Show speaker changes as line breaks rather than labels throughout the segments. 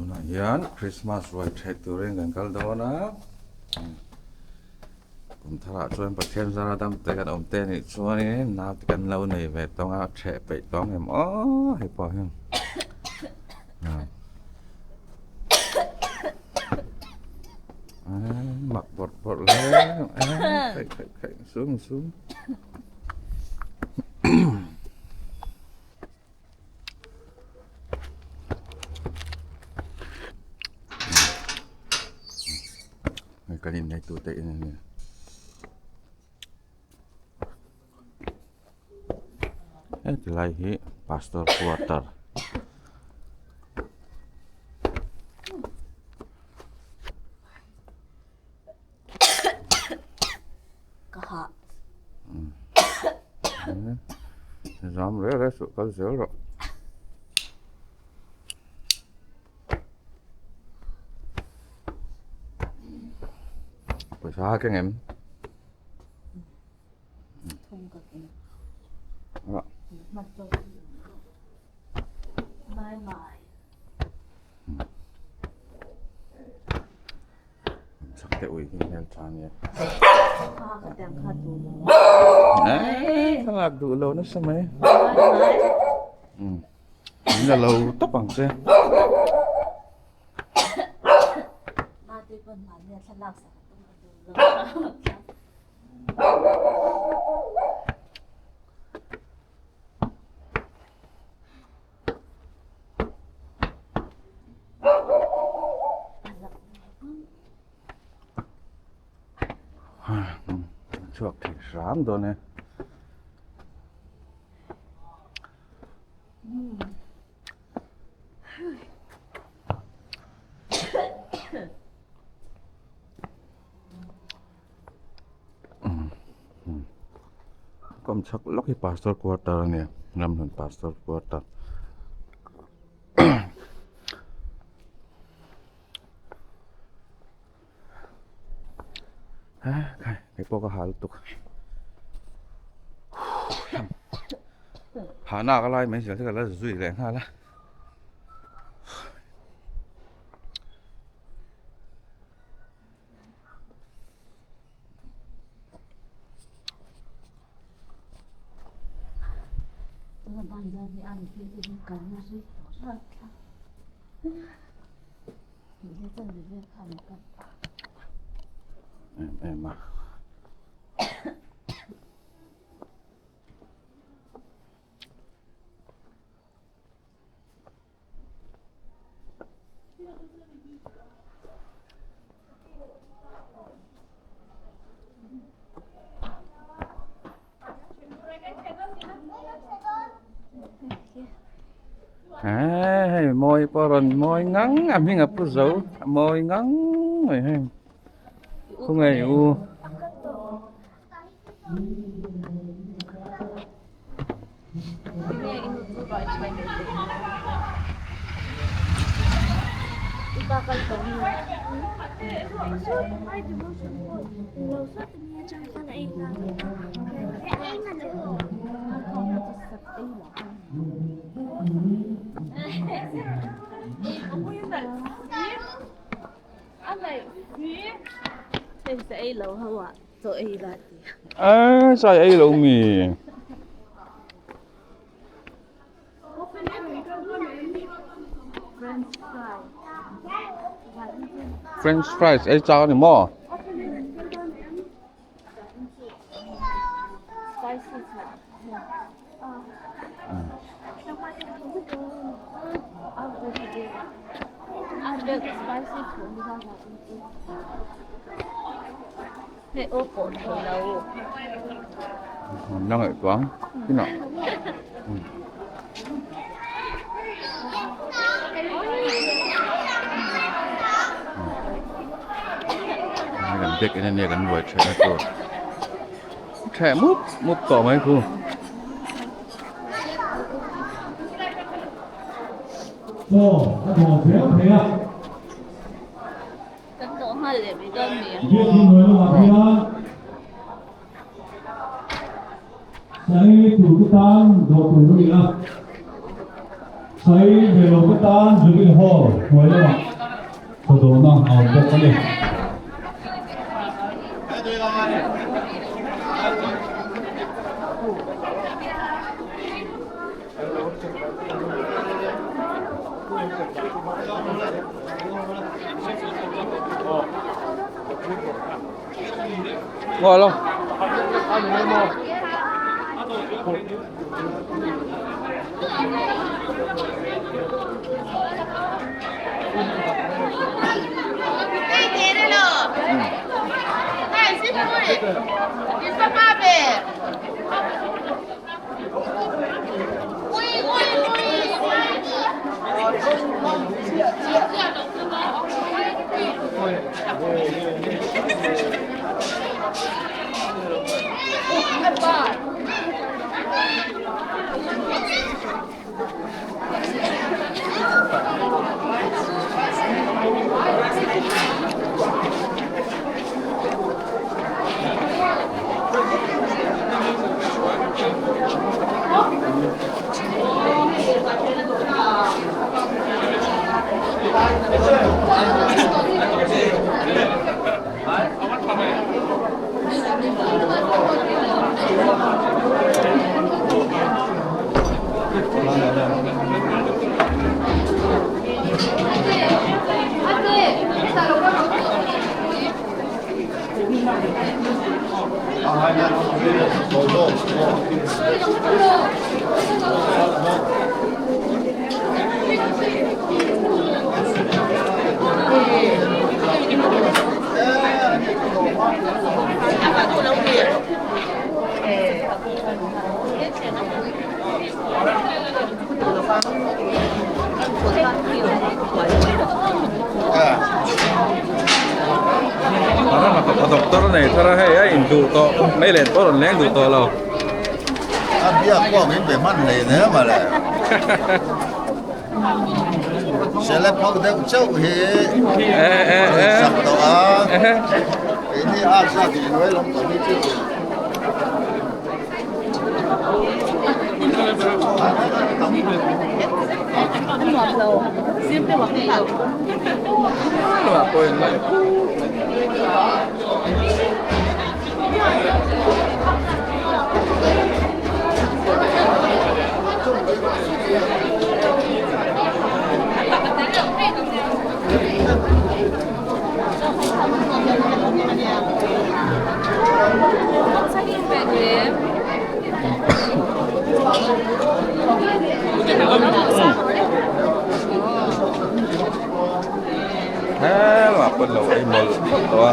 Tunah hian Christmas ruai theih turin kan kal dawn a kum tharah chuan Pathian zara dam te kan awm te anih chuanin nau te kan lo nei ve tawng a theh peih tawng em aw hei pawh hian mak bawrh bawrh hle khaih khaih khaih sum sum. Kan innei tute in a ni. Heti lai hi pastor quarter.
Ka hah.
Zam reh reh suh kal zel rawh. Pawisa keng em?
Thum ka keng.
Rawh.
Mai mai.
Chak te ui hi hmel tha ania. Thlalak duh lo nasa mai. Min la lo tawp ang che. Chhuak thei hram dawn e. Kawm chhak lawk hi pastor quarter a nia Ramhlun pastor quarter khai kei pawh ka ha lutuk hahna ka lai mai zel te ka la zui leh nghal a. Em em a. Hei mawi pawh rawn mawi ngang a hming a pu zo a mawi ngang mai hei khawnge i u. A sai ei lo mi. French fries ei chak ani maw? La ngaihtuah ang kinah. Kan bag in ania kan buai theihna tur. Theh mup mup tawh mai khu.
Sai ve lo te tan Jubilee Hall hnuai lamah chawdawhna a awm bawk a ni.
Ngồi luôn. Doctor nei thar a hei a induh tawh mai leh pawh rawn leng duh tawh lo.
A biak pawh min be hman hle hle mawle. Celeb ho deuh chauh hi rawn sak tawh a, keini a zat in hnuai lam pang hi chu.
He lamah pawh an lo ei mawlh mawlh tawh a.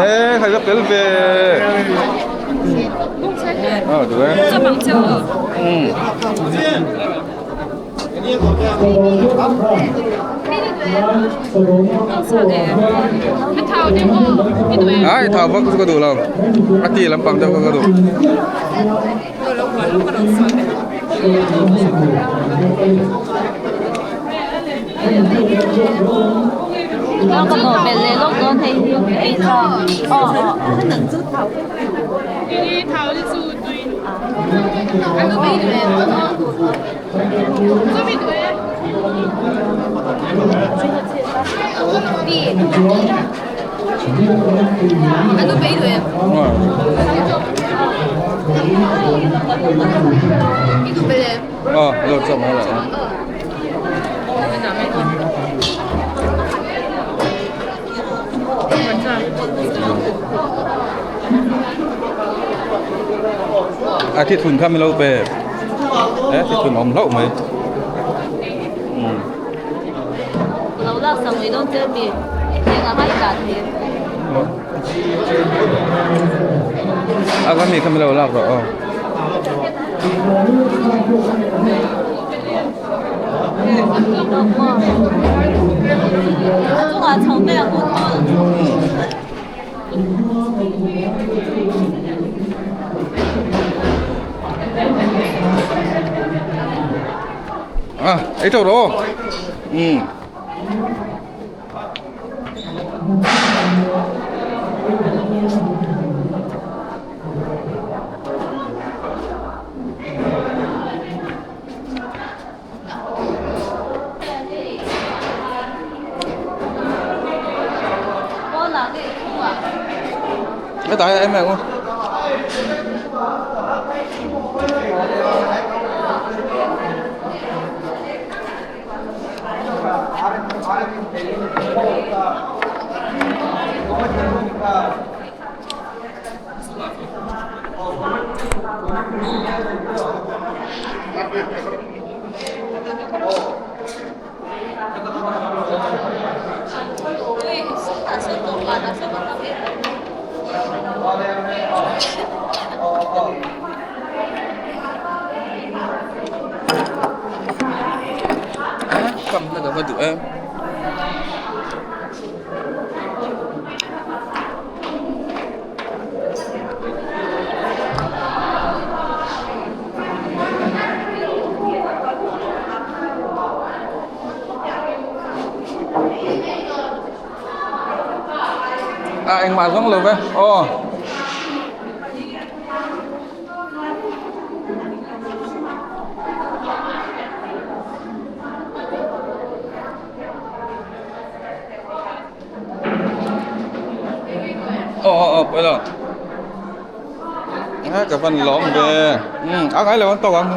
E khai va tel ve. Ờ được đấy. Ừ. Ai thau vak chu ka duh lo. A ti lampang deuh kha ka duh. Ờ, lo chậm hay là À thì thun khăm lâu về. Đấy thì thun ống lậu mấy. Ừ. À cái mi khăm lâu lạc rồi. À, ấy đâu rồi. Ừ. Hetah hian em em u. Kam na ka va duh em. A engmah zawng lo ve aw. Aw aw aw pawi lo a ka van lawm ve umm a ngai lo an tawk ang.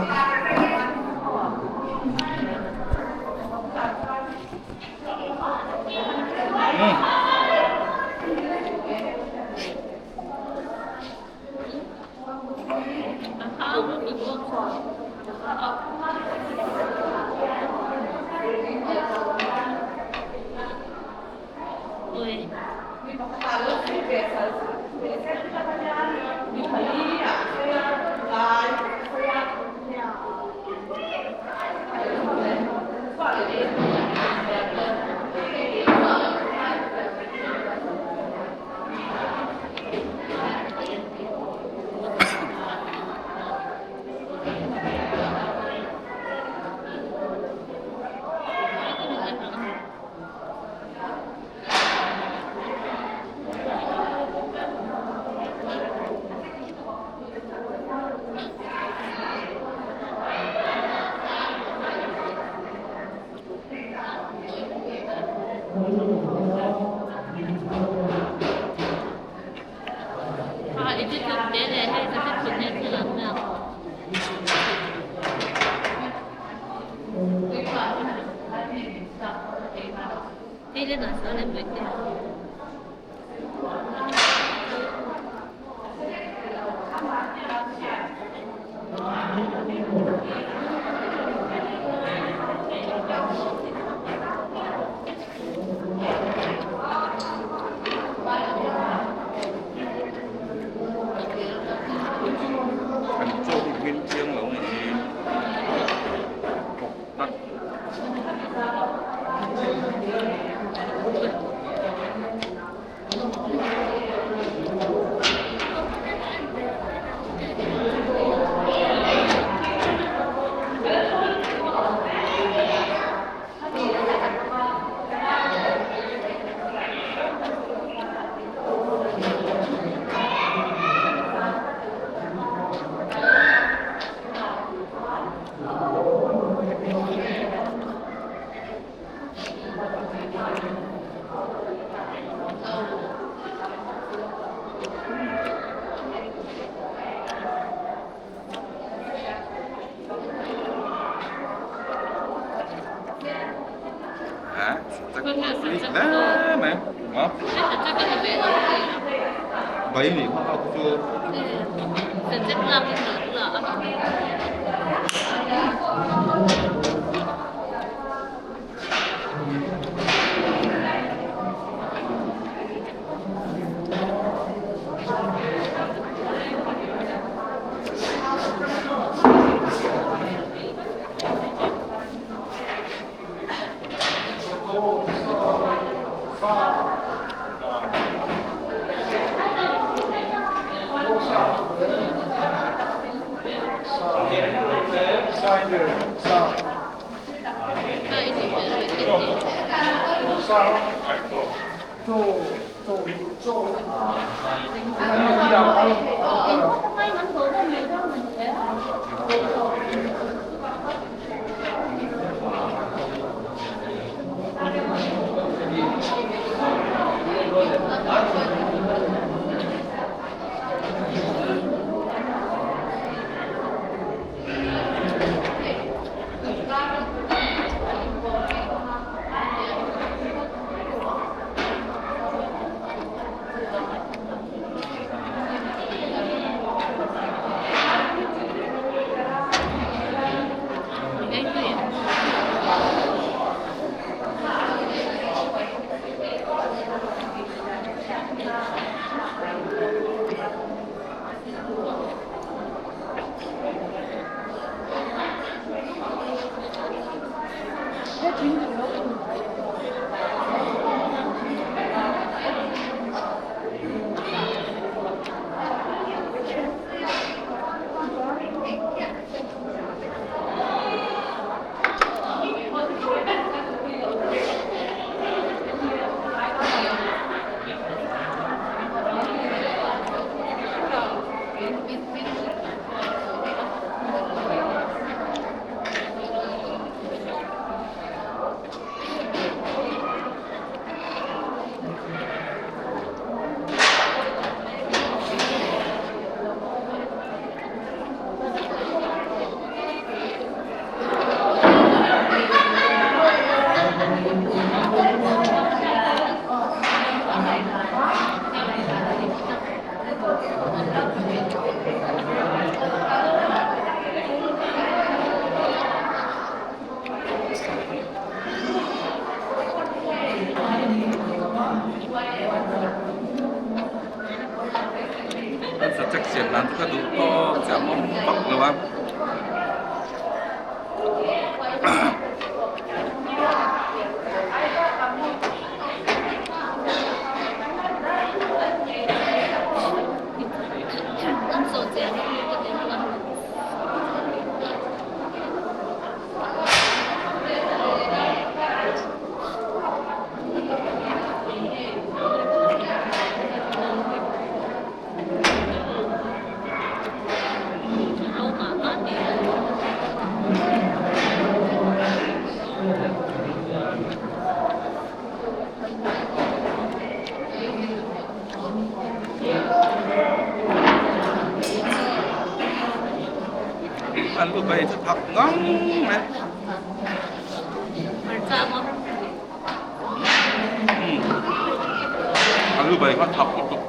An chaw hi hmin chiang lo nih hi thawk tak. siam dan chu ka duh tawk chiah a mawm vak lo a. Alu bai chu thak ngang mai. Alu bai kha thak lutuk.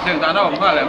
Heng dan a awm nghal em?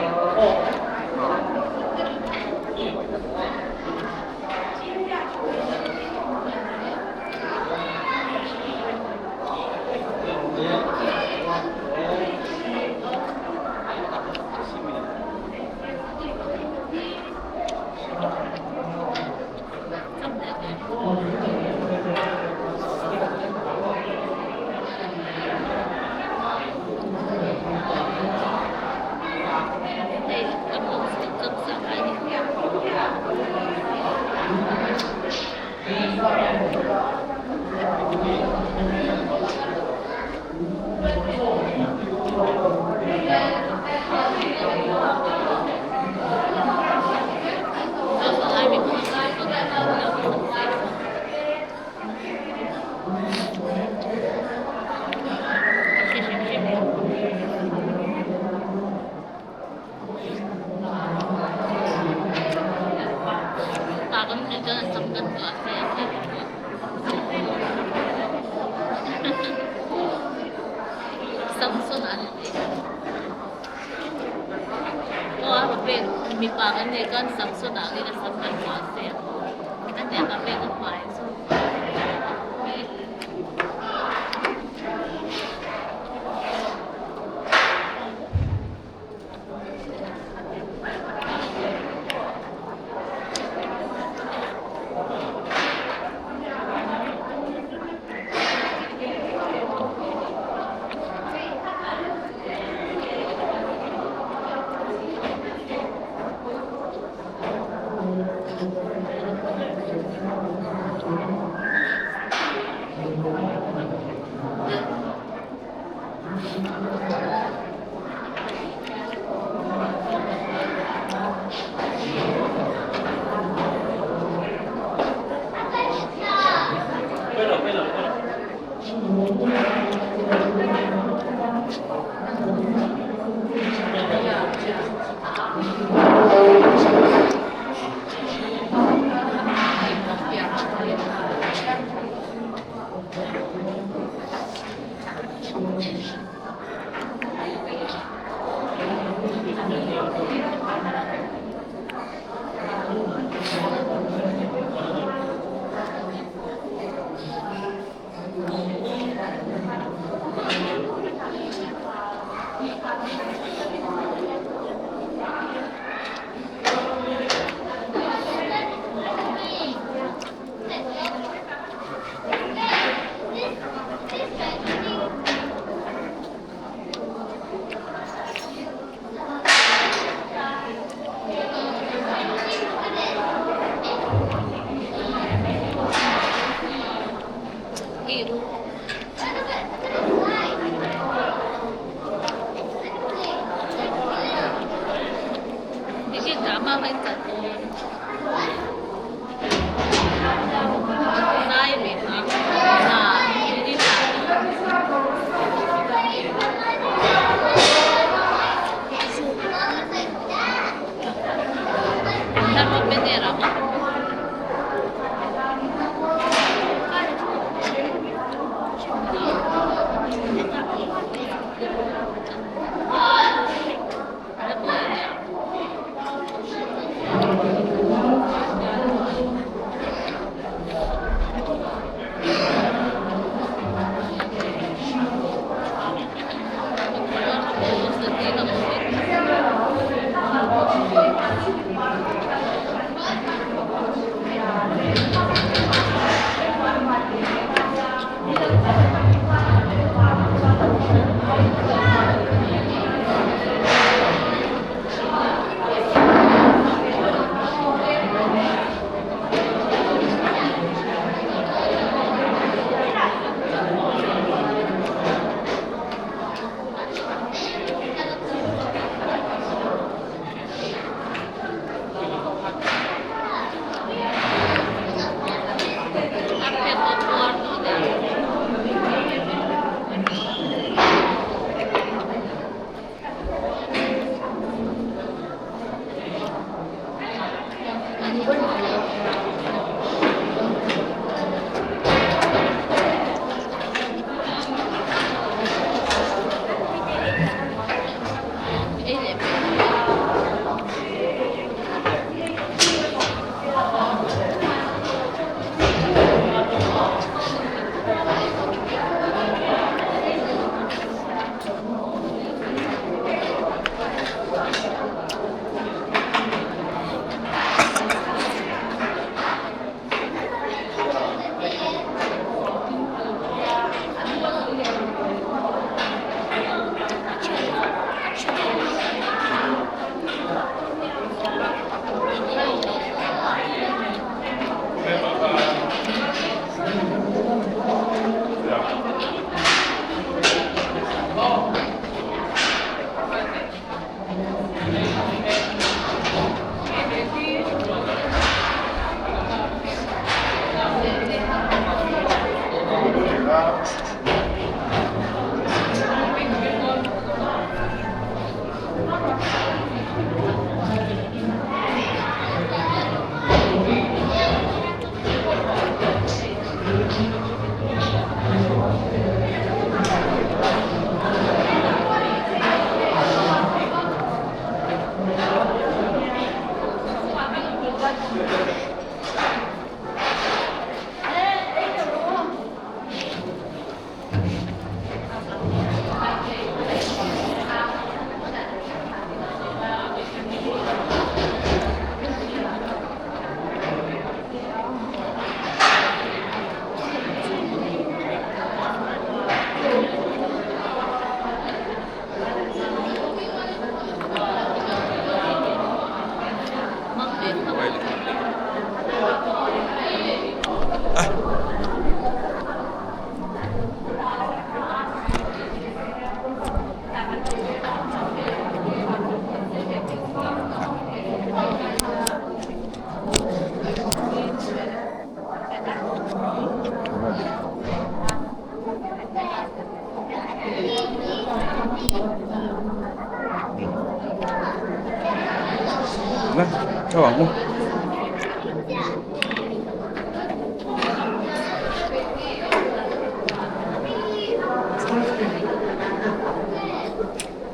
Na chho ang u.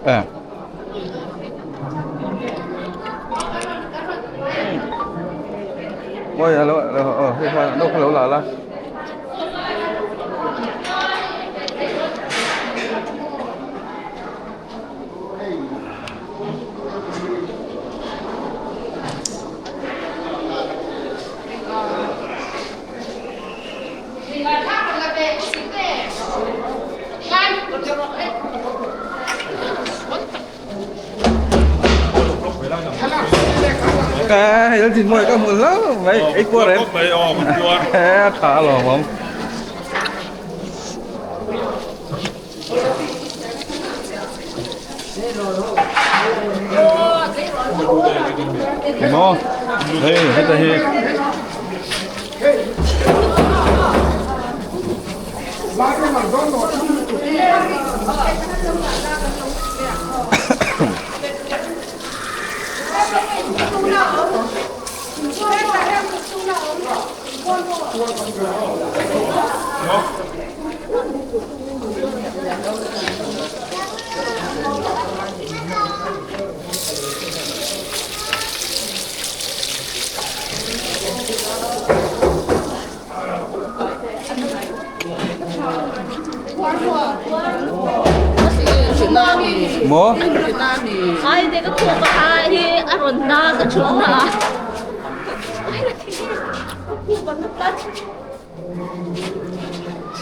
Eh. Ôi, alo, ờ, đâu có lẩu là. Cái đó thì mời các mùa lắm mấy ít qua đấy. Thả lò không? Mo, hey, hết rồi. Mo?
Ai để cái thuộc ai thì ăn rồi na cái chỗ na. Ai là thì còn nó tắt.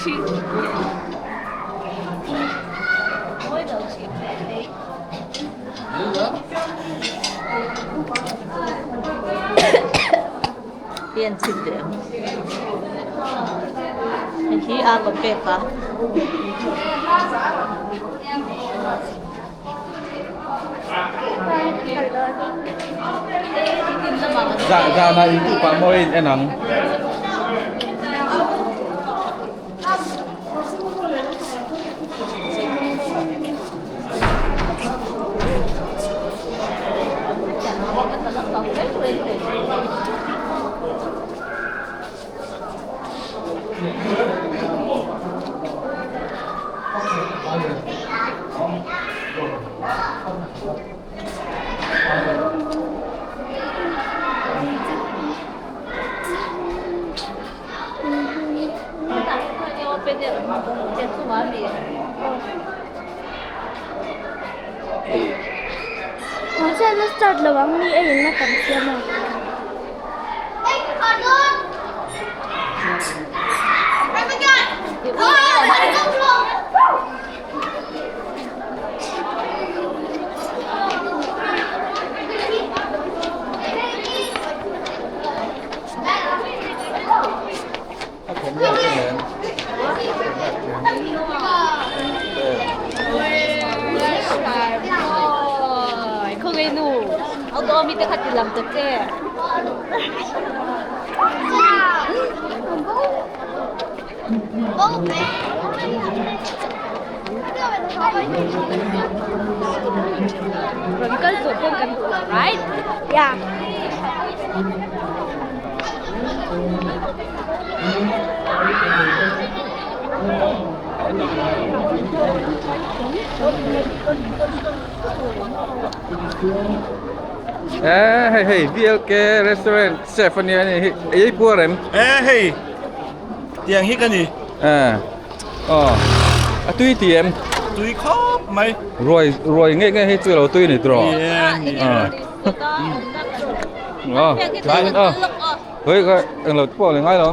Chị. Ôi đâu chị mẹ. Biên xin được. Hi a có bê cả.
Dạ dạ này cũng có môi em nắng.
Start lawang mi ay na tam siya mo.
Làm tập che. Right?
Yeah.
Eh, hey, hey, VLK restaurant chef anh này, ấy bữa em.
Ê hey, tiền hít cái gì?
À, ờ, à tuy thì em.
Tuy khó mày.
Rồi rồi nghe nghe hết chưa là tuy này rồi.
À.
Ờ, ờ,เฮ้ยก็เอ็งเราปอเลยง่ายแล้ว